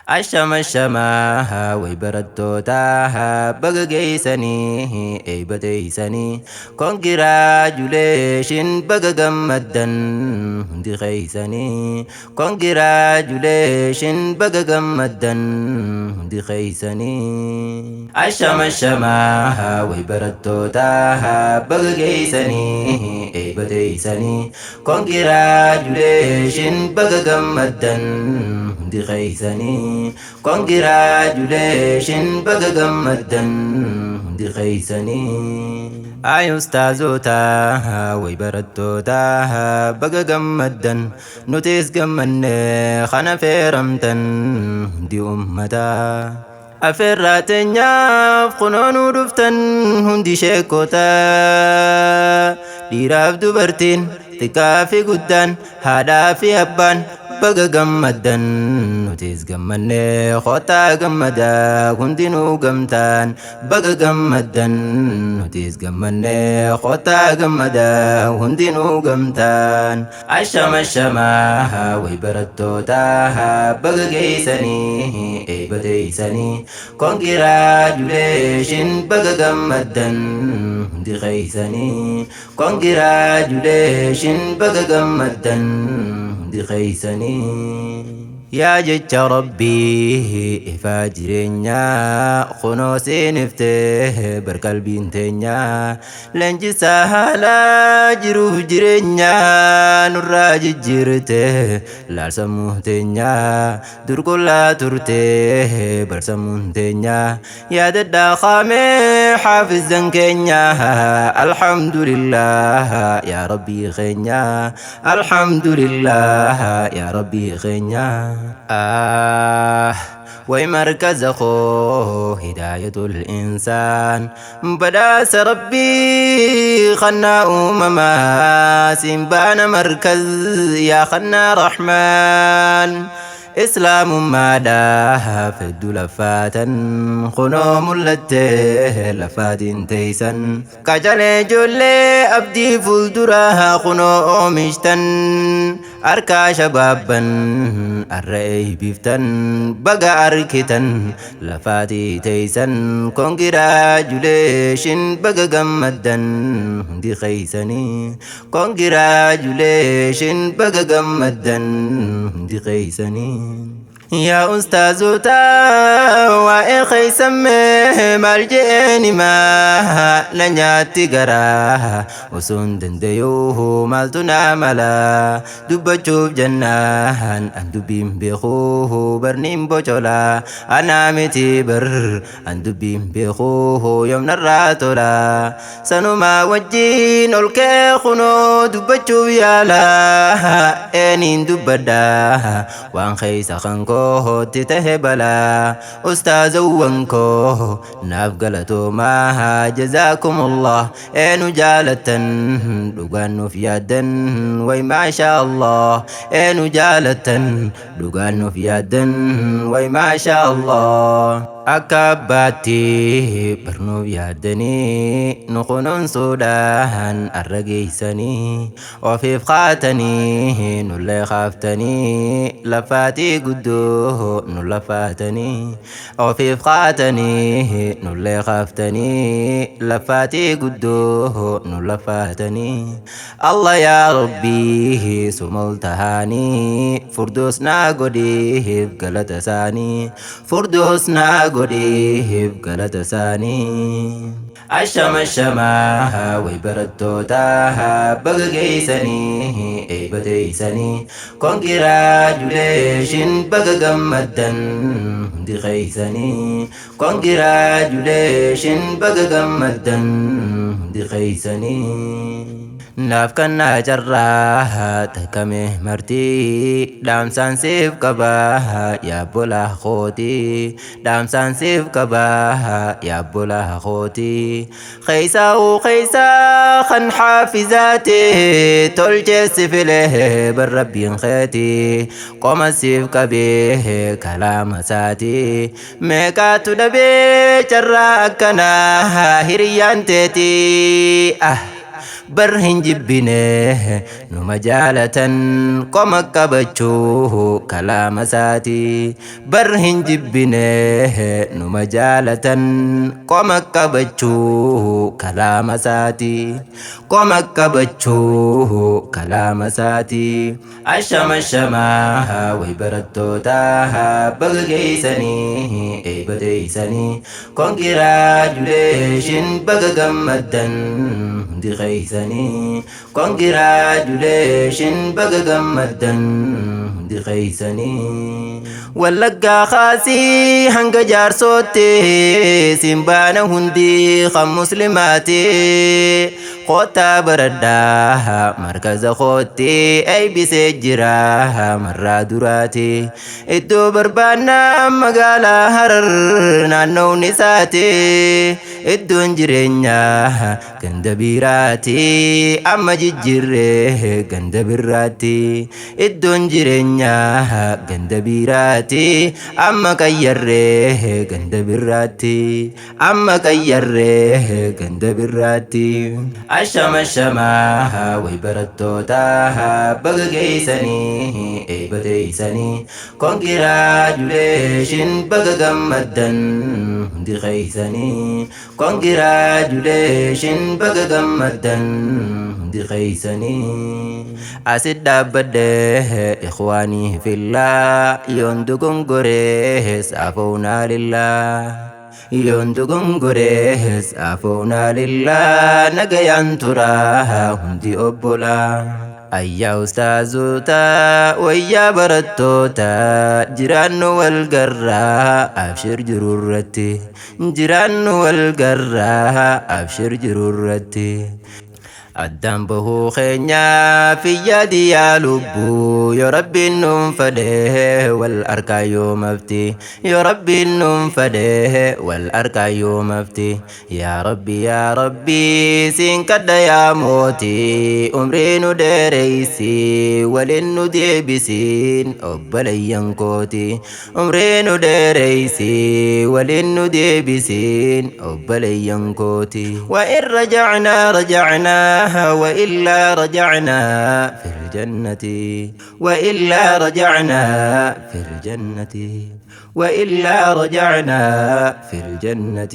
Ashama ashama way barattoota baga geessanii eebba teessanii congratulation baga gammaddan hundi keessanii congratulation baga gammaddan hundi keessanii. Ashama ashama way barattoota baga geessanii eebba teessanii congratulation baga gammaddan hundi keessanii congratulation baga gammaddan hundi keessanii. Ay ustaazota way barattoota baga gammaddan nutis gammanne kana feeramtan hundi ummataa. Afeerraa teenyaaf kunoonuu dhuftan hundi sheekota dhiiraaf dubartiin xiqqaa fi guddaan haadhaa fi abbaan baga gammaddan nutis gammanne kottaa gammadaa hundinuu gamtaan baga gammaddan nutis gammanne kottaa gammadaa hundinuu gamtaan. Ashama ashama way barattoota baga geessanii eebba teessanii congratulation baga gammaddan hundi keessanii congratulation baga gammaddan hundi keessanii. Yaa jecha Rabbii ifaa jireenyaa kunoo siiniftee barqalbiin teenyaa leenjisaa haalaa jiruuf jireenyaa nurraa jijjiirte laalsammuu teenyaa durqullaa turte barsammuun teenyaa yaadadhaa qaamee xaafizan keenyaa alhamdulillah yaa Rabbii keenyaa alhamdulillah yaa Rabbii keenyaa. آه ومركز خو هداية الإنسان بداس ربي خنا أمما سنبان مركز يا خنا رحمن إسلام ما داها في الدلفاتا خنو ملته لفات تيسا كجل جل أبدي فلدرها خنو أمشتن أركا شبابا الرأي بفتن بقى أركتن لفاتي تيسا congratulation بقى قمدن هندي خيسني congratulation بقى قمدن هندي خيسني. يا أستاذ وإن خيسم مالجئني ما نجاتي قرا وسون دنديوه مالتنا ملا دبتشوف جنان أندبين بخوه برنيم بوشولا أنا متبر أندبين بخوه يوم نراتولا سنما وجين الكيخنو دبتشوف يالا إنين دبدا وان خيس خنكو تتهبلا أستاذ وانكو نافقلتو ما جزاكم الله إنو جالة لغانو في يدن وي ما شاء الله إنو جالة لغانو في يدن وي ما شاء الله. Akka abbaatti barnuuf yaaddanii nu kunuunsuudhaan arra geessanii ofiif qaatanii nullee kaaftanii lafaatii guddoo nu lafaatanii ofiif qaatanii nullee kaaftanii lafaatii guddoo nu lafaatanii. Allah yaa Rabbii sumul tahaanii furdoos naa godhiif galata isaanii furdoos naa godhiif galata isaanii. Ashama ashama way barattoota baga geessanii eebba teessanii congratulation baga gammaddan hundi keessanii congratulation baga gammaddan hundi keessanii. Naaf kannaa carraa takkame martii dhaamsaan siif qabaa yaa bolaa kootii dhaamsaan siif qabaa yaa bolaa kootii keessaa'uu keessaa kan xaafizaati tolcheessi filee barrabbiin keetii qoma siif qabee kalaama isaatii meeqaatu dhabee carraa akkanaa hiriyyaan teetii. Ah. Bar hin jibbine numa jaalatan qoma qabachuu kalaama isaati. Bar hin jibbine numa jaalatan qoma qabachuu kalaama isaati. Qoma qabachuu kalaama isaati. Ashama shamaa way barattoota baga geessanii eebba teessanii, congratulation, baga gammaddan hundi keessanii. Congratulation, baga gammaddan hundi keessanii. Wallaggaa kaasii hanga Jaarsootti simbaana hundi kan muslimaati. Kottaa baradhaa markaza kootti, eeybisee jira marraa duraati. Iddoo barbaannaa magaalaa Harar naannowni isaati. Iddoon jireenyaa ganda biraati, amma jijjiirree ganda birraatti. Iddoon jireenyaa ganda biraati, amma qayyarree ganda birraatti. Amma qayyarree ganda birraatti. Ashama shamaa way barattoota baga geessanii eebba teessanii, congratulation, baga gammaddan hundi keessanii. Congratulation, baga gammaddan hundi keessanii. Asit dhaabbadhe إخواني في الله, yoon dogongorees عفونا لله, yoon dogongorees عفونا لله. Nagayaan turaa hundi obbolaa. Ayyaa ustaazota, wayyaa barattoota, jiraannu wal garraa abshir jirurratti, jiraannu wal garraa abshir jirurratti. Addaan bahuu keenyaa fiyyaadi yaa lubbuu, yoo Rabbiin nuun fedhee wal arkaa yoomafti, yoo Rabbiin nuun fedhee wal arkaa yoomafti. Yaa Rabbi, yaa Rabbi, siin kadha, yaa mootii, umrii nu dheereysi, waliin nu deebisiin obboleeyyan kooti. Umrii nu dheereysi, waliin nu deebisiin obboleeyyan kooti. وإن رجعنا رجعنا وإلا رجعنا في الجنة، وإلا رجعنا في الجنة، وإلا رجعنا في الجنة.